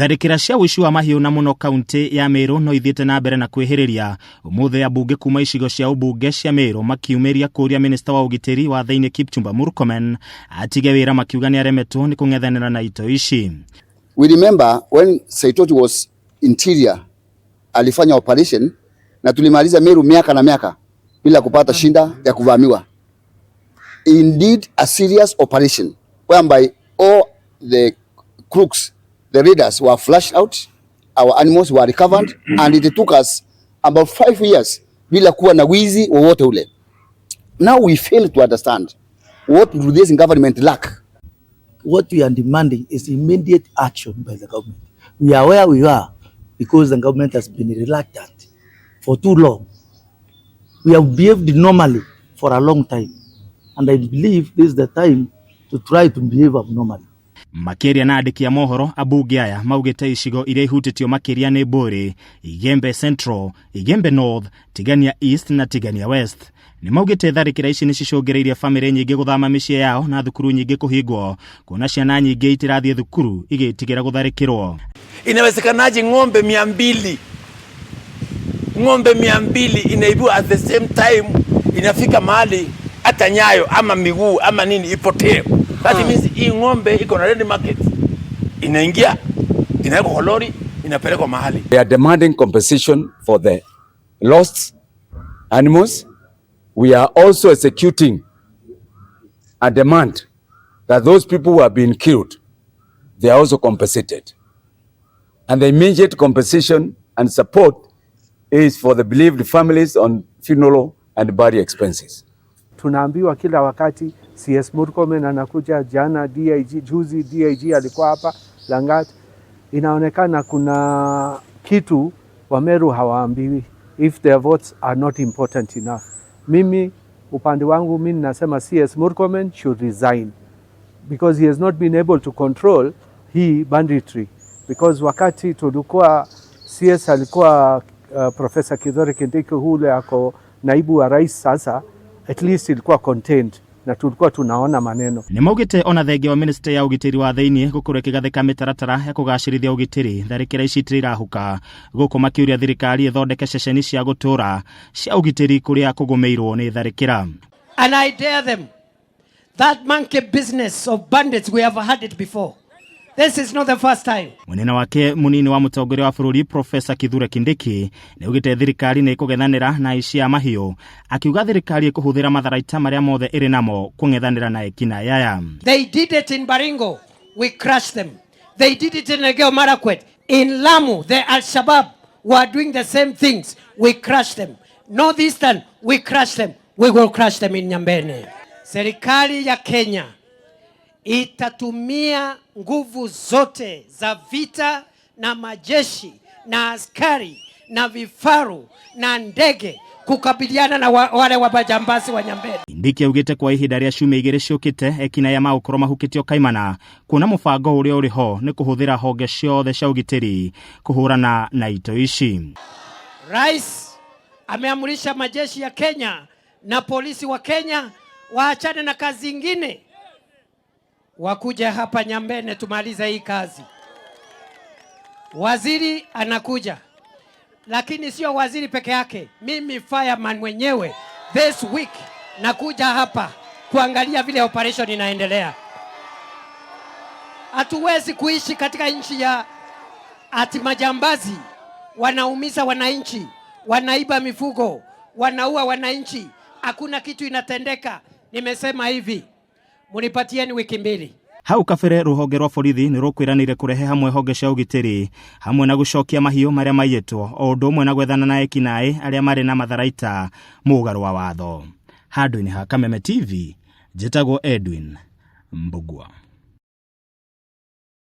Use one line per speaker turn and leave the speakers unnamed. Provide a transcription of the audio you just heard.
Tharĩkĩra cia ũici wa mahiũ na mũno kaunti ya Meru no ithiĩte na mbere na kwĩhĩrĩria. Ũmũthĩ ambunge kuma icigo cia ũmbunge cia Meru makiumĩria kũria minista wa ũgitĩri wa thĩinĩ Kipchumba Murkomen atige wĩra makiuga nĩ aremetwo nĩ kũng'ethanĩra na itoi ici.
We remember when Saitoti was interior alifanya operation na tulimaliza Meru miaka na miaka bila kupata shinda ya kuvamiwa. Indeed a serious operation whereby all the crooks, the raiders were flushed out, our animals were recovered and it took us about 5 years bila kuwa na wizi wowote ule. Now we fail to understand what do this government lack.
What we are demanding is immediate action by the government. We are where we are because the government has been reluctant for too long. We have behaved normally for a long time, and I believe this is the time to try to behave abnormally.
Makĩaria na andĩki a mohoro, ambunge aya maugĩte icigo iria ihutĩtio makĩria nĩ Mbũrĩ, Igembe Central, Igembe North, Tigania East na Tigania West. Nĩ maugĩte tharĩkĩra ici nĩ cicũngĩrĩirie bamĩrĩ nyingĩ gũthama mĩciĩ yao na thukuru nyingĩ kũhingwo, kuona ciana nyingĩ itirathiĩ thukuru igĩtigĩra gũtharĩkĩrwo.
Inawezekanaje ng'ombe 200, ng'ombe 200 inaibiwa at the same time, inafika mahali hata nyayo ama miguu ama nini ipotee? That means hii ng'ombe iko na ready market, inaingia, inawekwa kwa lori, inapelekwa mahali.
We are demanding compensation for the lost animals. We are also executing a demand that those people who have been killed, they are also compensated. And the immediate compensation and support is for the bereaved families on funeral and burial expenses.
Tunaambiwa kila wakati CS Murkomen anakuja, jana DIG, juzi DIG alikuwa hapa Langat. Inaonekana kuna kitu Wameru hawaambiwi, if their votes are not important enough. Mimi upande wangu mimi nasema CS Murkomen should resign because he has not been able to control hii banditry, because wakati tulikuwa CS alikuwa Professor Kithure Kindiki ule ako naibu wa rais sasa, at least ilikuwa contained na tulikuwa tunaona maneno.
Nĩ maugĩte ona thengia wa ministry ya ũgitĩri wa thĩinĩ gũkorwo ĩkĩgathĩka mĩtaratara ya kũgacĩrithia ũgitĩri, tharĩkĩra ici itirĩ irahuka gũkũ, makĩũria thirikari ĩthondeke ceceni cia gũtũũra cia ũgitĩri kũrĩa kũgũmĩirwo nĩ tharĩkĩra.
And I dare them. That monkey business of bandits, we have had it before. This is not the first time.
Mũnene wake mũnini wa mũtongoria wa bũrũri Profesa Kithure Kindiki nĩ augĩte thirikari nĩ ĩkũng'ethanĩra na aici a mahiũ, akiuga thirikari ĩkũhũthĩra matharaita marĩa mothe ĩrĩ namo kũng'ethanĩra na ekinaĩ aya.
They did it in Baringo. We crushed them. They did it in Elgeyo Marakwet. In Lamu, the Al-Shabaab were doing the same things. We crushed them. Northeastern, we crushed them. We will crush them in Nyambene. Serikali ya Kenya itatumia nguvu zote za vita na majeshi na askari na vifaru na ndege kukabiliana na wale wabajambazi wa Nyambene.
Kindiki augĩte kwa ihinda rĩa ciumia 2 ciũkĩte ekinaĩ magũkorwo mahukĩtio kaimana, kuona mũbango ũrĩa ũrĩ ho nĩ kũhũthĩra honge ciothe cia ũgitĩri kũhũrana na itoi ici.
Rais ameamrisha majeshi ya Kenya na polisi wa Kenya waachane na kazi ingine, wakuja hapa Nyambene tumalize hii kazi. Waziri anakuja, lakini sio waziri peke yake. Mimi fireman mwenyewe this week nakuja hapa kuangalia vile operation inaendelea. Hatuwezi kuishi katika nchi ya ati majambazi wanaumiza wananchi, wanaiba mifugo, wanaua wananchi, hakuna kitu inatendeka. Nimesema hivi, munipatieni wiki 2.
Hau kabere rũhonge rwa borithi nĩ rũkwĩranĩire kũrehe hamwe honge cia ũgitĩri hamwe na gũcokia mahiũ marĩa maiyĩtwo, o ũndũ ũmwe na gwethana na ekinaĩ arĩa marĩ na matharaita mũgarũ wa watho. Handũ-inĩ ha Kameme TV, njĩtagwo Edwin Mbugua.